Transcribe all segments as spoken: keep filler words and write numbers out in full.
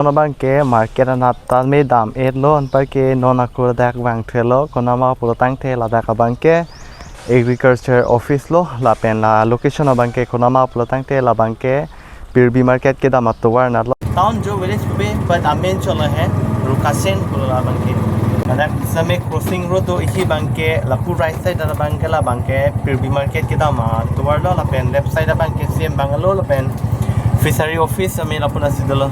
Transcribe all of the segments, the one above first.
Non abangke market anat ta me dam-etlo, anparke non ako ladak vangthulo, konama pulo tangte ladak abangke agriculture office lo, lapen la location abangke konama pulo tangte labangke Pirbi market kedam atovar natlo. Town jo village pube, but amen cholo hai Rukasen pulo labangke. Ladak same crossing road do isi abangke, lapu right side abangke labangke Pirbi market kedam atovar lo, lapen left side abangke C M bungalow lapen fishery office same lapu nasi dolo.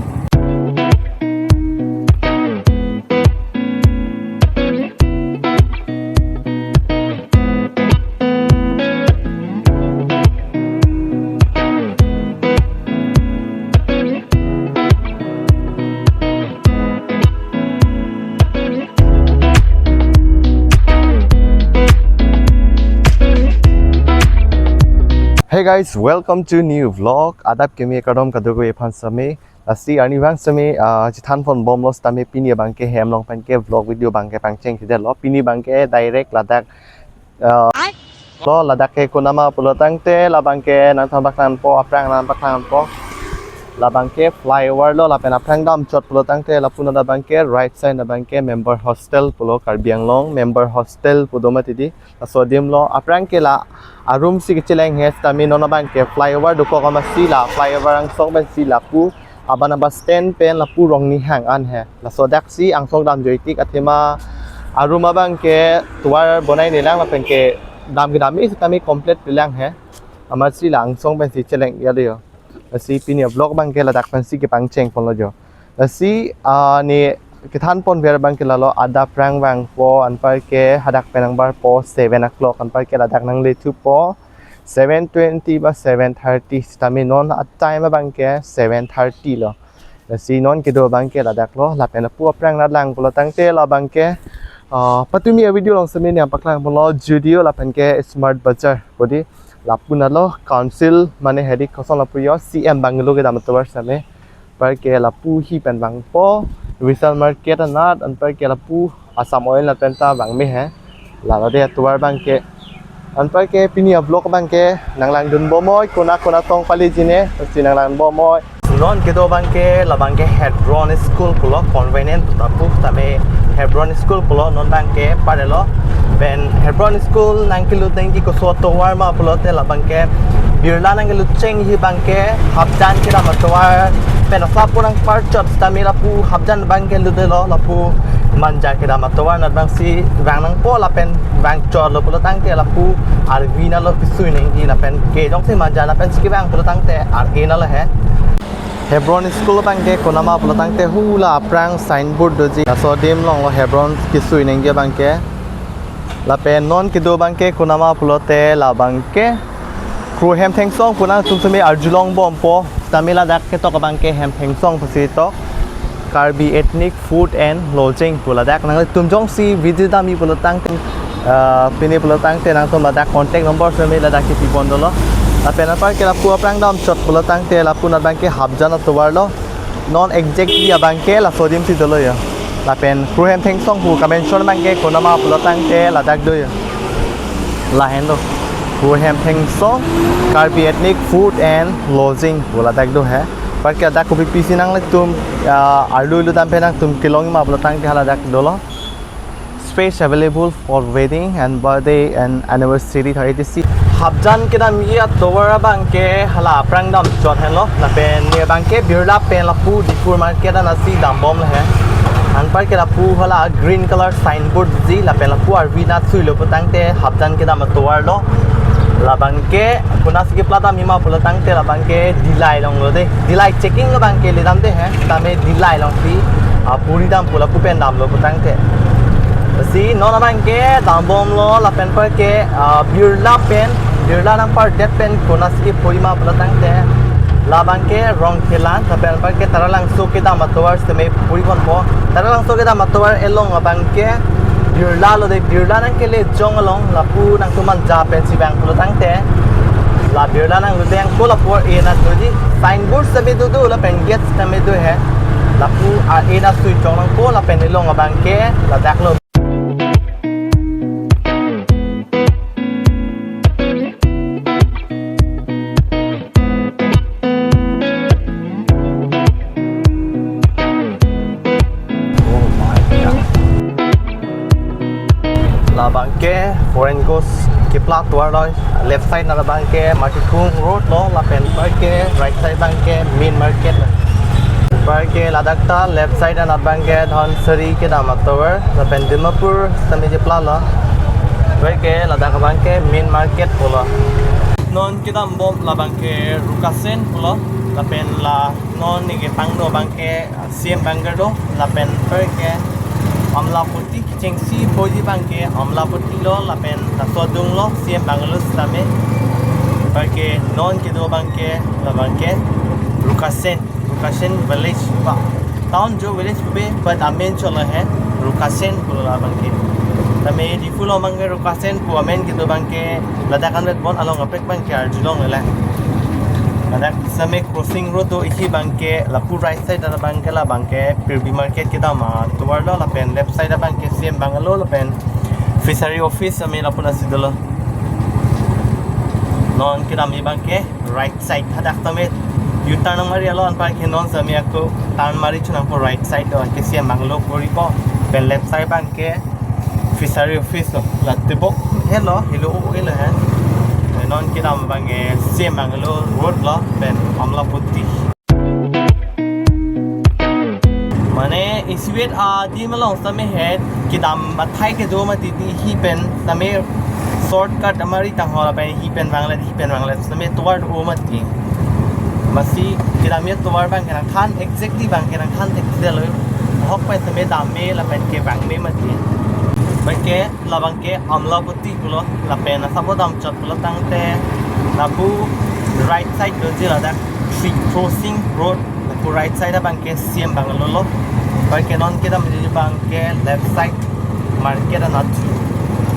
Hey guys, welcome to new vlog. Adap kimi kardom kadokave aphan same. Lasi arnivang same, ah, chethan ponbomlo sitame pini abangke hem along penke vlog video abangke pangcheng kedetlo. Pini abangke direct ladak, ah, lo ladak ke konama pulo tangte labangke nangtum paklang po, aphrang nang paklang po. Labangke flyover lo lapen aphrang damchot pulo tangte lapu nat abangke right side abangke member hostel pulo Karbi Anglong member hostel pu do mati di. Laso adim lo aphrang ke la arum si kecheleng he sitame non abangke flyover dokok amatsi la flyover angsong pensi lapu abana bus stand pen lapu Rongnihang an he. Laso daksi angsong damjoi tik athema arum abangke tovar bonai nelang lapenke dam kedam-i sitame complete pelang he. Amatsi la angsong pensi cheleng ya de yo. Lasi pini vlog abangke ladak pensi kepangcheng ponlo jo. Lasi, ah, ne kethan ponver abangke lalo adap aphrang vangpo anparke hadak pen nangbarpo seven o'clock anparke ladak nangle thupo seven twenty ba seven thirty sitame non a-time abangke seven thirty lo. Lasi non kedo abangke ladak lo lapen lapu aphrang nat lang pulo tangte labangke, ah, patumi avideo along sitame ne paklang ponlo Zudio lapenke Smart Bazaar pu di lapu natlo council mane hedi koson lapu yo C M bungalow kedam atovar sitame. Anparke lapu hi pen vangpo, Vishal market anat, anparke lapu Assam Oil anat pen ta vangme he. Lalo de atovar abangke. Anparke pini vlog abangke nanglangdun bomoi, kona kona tong pali jine, pasti nanglangdun bomoi. Non kedo abangke, labangke Hebron School pulo, convenient tapu tame Hebron School pulo, non abangke padelo. Pen Hebron School nangkelut nangji koso atovar ma pulote labangke Birla nangkelut chengji abangke Hapjan kedam atovar pen asap nangparchot sitame lapu Hapjan abangke lutdelo lapu Manja kedam atovar nat abangsi vang nangpo lapen vangchotlo pulo tangte lapu arvi natlo kesui nangji lapenke jongsi Manja lapensi kevang pulo tangte ar-e natlo he. Hebron School abangke konama pulo tangte hula aphrang signboard doji. Laso adim along lo Hebron kesui nangji abangke. Lapen non kedo abangke konama pulote labangke Kruhem Thengsong pu nangtum sitame arjulong bompo. Sitame ladak ketok abangke Hem Thengsong pusi tok. Karbi Ethnic Food and Lodging pu ladak. Nangtum jongsi visit dam-i pulo tangte, ah, pini pulo tangte nangtum ladak contact number sitame ladak kepi pon dolo. Lapen anparke lapu aphrang damchot pulo tangte lapu nat abangke Hapjan atovar lo. Non exactly abangke laso adim si dolo ya. Lapen Kruhem Thengsong pu kamention abangke konama pulo tangte ladak do ya. Lahen do. Kruhem Thengsong Karbi Ethnic Food and Lodging pu ladak do he. Anparke ladak kopi pisi nanglitum, ah, arlu ilu dam pen nangtum kelong ma pulo tangte haladak dolo. Space available for wedding and birthday and anniversary thar A T C. Hapjan kedamji atovar abangke hala aphrang damchot henlo. Lapen ne abangke Birla pen lapu Dipur market anatsi dambomlo he. Anparke lapu hala green color signboard ji lapen lapu arvi nat suilo pulo tangte Hapjan kedam atovar lo. Labangke konatsi kepla damji ma pulo tangte labangke Dillai along lo de. Dillai checking abangke le dam de he. Tame Dillai alongsi, ah, puri dam pu lapu pen damlo pulo tangte. Si non abangke dambomlo lapen anparke, ah, Birla pen, Birla nangpardet pen konatsi puri ma pulo tangte. Labangke Rongkhelan, lapen anparke Taralangso kedam atovar sitame puri ponpo. Taralangso kedam atovar along abangke Birla lo de, Birla nangkele jong along lapu nangtum Manja pensi vang pulo tangte. La Birla nanglut tangte ko lapu ar-e nat doji. Signboard sitame dodo lapen gate sitame do he. Lapu ar-e nat sui chong nangpo lapen along abangke ladak lo. Abangke Foreign Coast kepla tovar lo, left side anat abangke Matikhung Road lo, lapen anparke right side abangke main market lo. Anparke ladak ta left side anat abangke Dhansiri kedam atovar, lapen Dimapur sitame kepla lo. Anparke ladak abangke main market pulo. Non kedambom labangke Rukasem pulo, lapen la non neke pangno abangke Siam Bungalow, lapen anparke Amlapatti kechengsi poji abangke Amlapatti lo, lapen laso adung lo Siam Bungalow sitame. Anparke non kedo abangke labangke Rukasem, Rukasem village ba. Town jo village pu be, but amen cholo he Rukasem pulo labangke. Tame Diphu along abangke Rukasem pu amen kedo abangke ladak anvet bon along kaprek abangke arjulong lele. Ladak sitame crossing road do isi abangke lapu right side anat abangke labangke Pirbi market kedam atovar lo, lapen left side abangke Siam Bungalow lapen fishery office sitame lapu nasi dolo. Non kedam abangke right side hadak tame U-turn nangmari lo, anparke non sitame ako turn mari chunangpo, right side do anke Siam Bungalow koripo, pen left side abangke fishery office lo, la tebok helo, helo o helo he. Non kedam abangke Siam Bungalow road lo, pen Amlapatti. Mane isivet adim along sitame he kedam athai kedo mati di, hi pen sitame shortcut amari tangho lapen hi pen vanglet, hi pen vanglet sitame tovar do mati. Lasi kedam atovar abangke nangthan, exactly abangke nangthan thekthelo. Ahok pen sitame dam me lapen kevang me mati. Anparke labangke Amlapatti pulo, lapen asap damchot pulo tangte lapu right side doji ladak Three Crossing Road, lapu right side abangke Siam Bungalow lo. Anparke non kedam abangke left side market anat.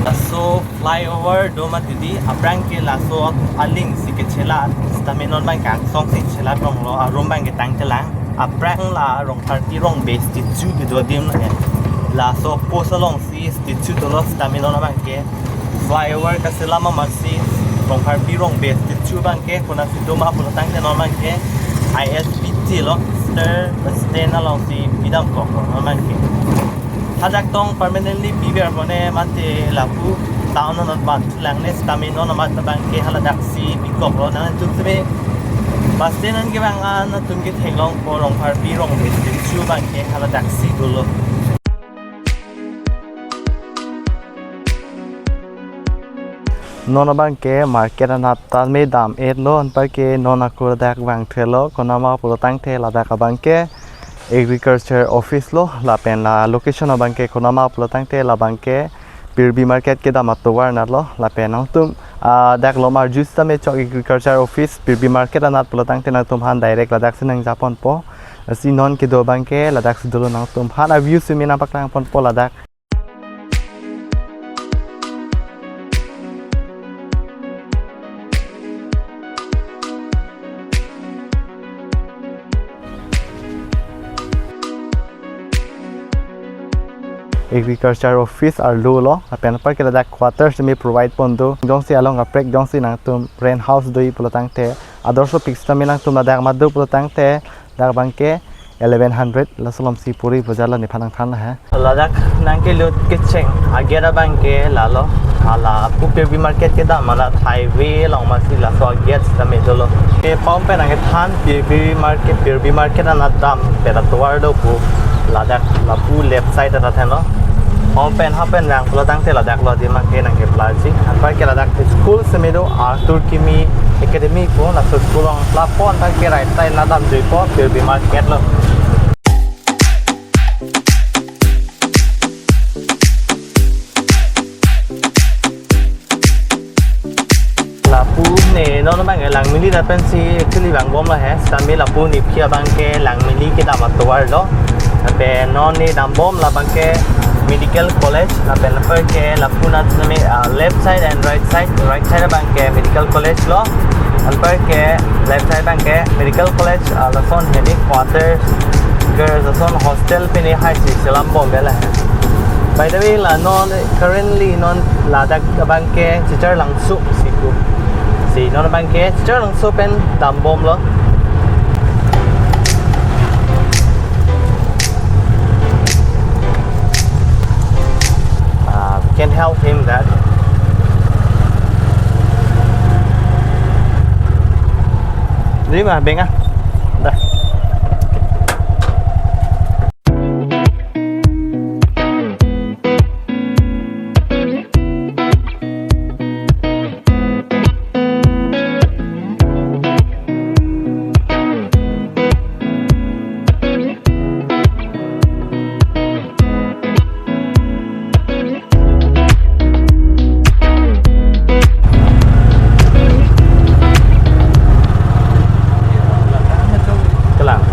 Laso flyover do mati di, aphrang ke laso aling si kechelat, sitame non abangke angsong si chelat rong lo, arum abangke tangtelang. Aphrang la Rongpharpi Rongbe statue kedo adim lo he. Laso post alongsi statue dolo, sitame non abangke flyover kaselam amatsi Rongpharpi Rongbe statue abangke konatsi doma pulo tangte non abangke I S B T lo, Sir President alongsi bidamkok lo non abangke. Hadak tong permanently piver pone mate lapu town anat ban langne sitame non amat abangke haladaksi bikok lo, nangtum sitame bus stand an kevang an nangtum ketheklongpo, Rongpharpi Rongbe statue abangke haladaksi dolo. Non abangke market anat tame dam-et lo, anparke non ako ladak vangthe lo, konama pulo tangte ladak abangke Agriculture Office lo, lapen la location abangke konama pulo tangte labangke Pirbi market kedam atovar anat lo, lapen nangtum, ah, dak lomar juice tame chok Agriculture Office Pirbi market anat pulo tangte nangtum aphan direct ladaksi nangjaponpo. Lasi non kedo abangke ladaksi dolo, nangtum aphan a-view simi nangpaklangponpo ladak. Agriculture Office arlo lo, lapen anparke ladak quarters tame provide pon do. Jongsi along kaprek jongsi nangtum rent house doji pulo tangte, ador sopik sitame nangtum ladak mat do pulo tangte, dak abangke eleven hundred laso alomsi puri bojar lo, nephan nangthan he. Ladak nangkelut kecheng a-gate abangke lalo, hala pu Pirbi market kedam anat highway along amatsi laso a-gate sitame dolo. Ke pom pen nangkethan Pirbi market, Pirbi market anat dam pet atovar do pu ladak lapu left side anat helo. Pom pen hapen vang pulo tangte ladak lo adim abangke nangkepla ji. Anparke ladak school sitame do, Arthur Kimi Academy pu, laso school along plapon anparke right side anat damjuipo, Pirbi market lo. Lapu ne non abangke Langmili anat pensi actually vangbom lo he, sitame lapu nephi abangke Langmili kedam atovar lo. Lapen non ne dambom labangke Medical College, lapen anparke lapu anat sitame, ah, left side and right side, right side abangke Medical College lo, anparke left side abangke Medical College, ah, lason headquarters, girls lason hostel pine hai si chelambom bela he. By the way, la non currently non ladak abangke Chicharlangso si pu. Si non abangke Chicharlangso pen dambom lo. Ah, we can help him Di ba, beng ah. Dah. Kelang.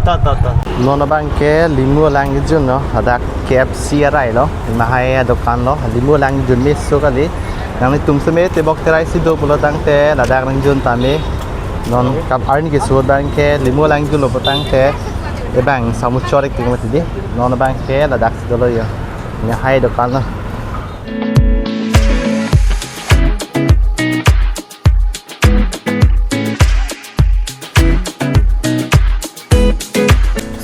To, to, to. Non abang ke Limu alang kejun lo, ladak K F C arai lo, lahai adokan lo, Limu alang kejun meso kali. Nanglitum seme tebok terai si do pulo tangte ladak nangjun tame. Non kap arni keso abang ke Limu alang kejun lo pulo tangte, ebang samu chorek ting mati di. Non abang ke ladak si dolo yo. Lahai adokan lo.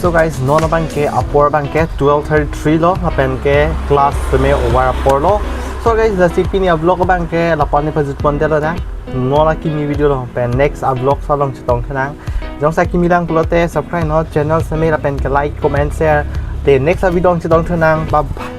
So guys, non abang ke apor abang ke twelve thirty-three lo, lapen ke class seme over apor lo. So guys, lasi pini a-vlog abang ke lapu-an ni pajut pon detlo nang. Non akimi video lo, pen next a-vlog along chetong thenang. Jongsi akimi lang pulote subscribe non channel seme lapen ke like, comment, share. Te next a-video along chetong thenang. Bye bye.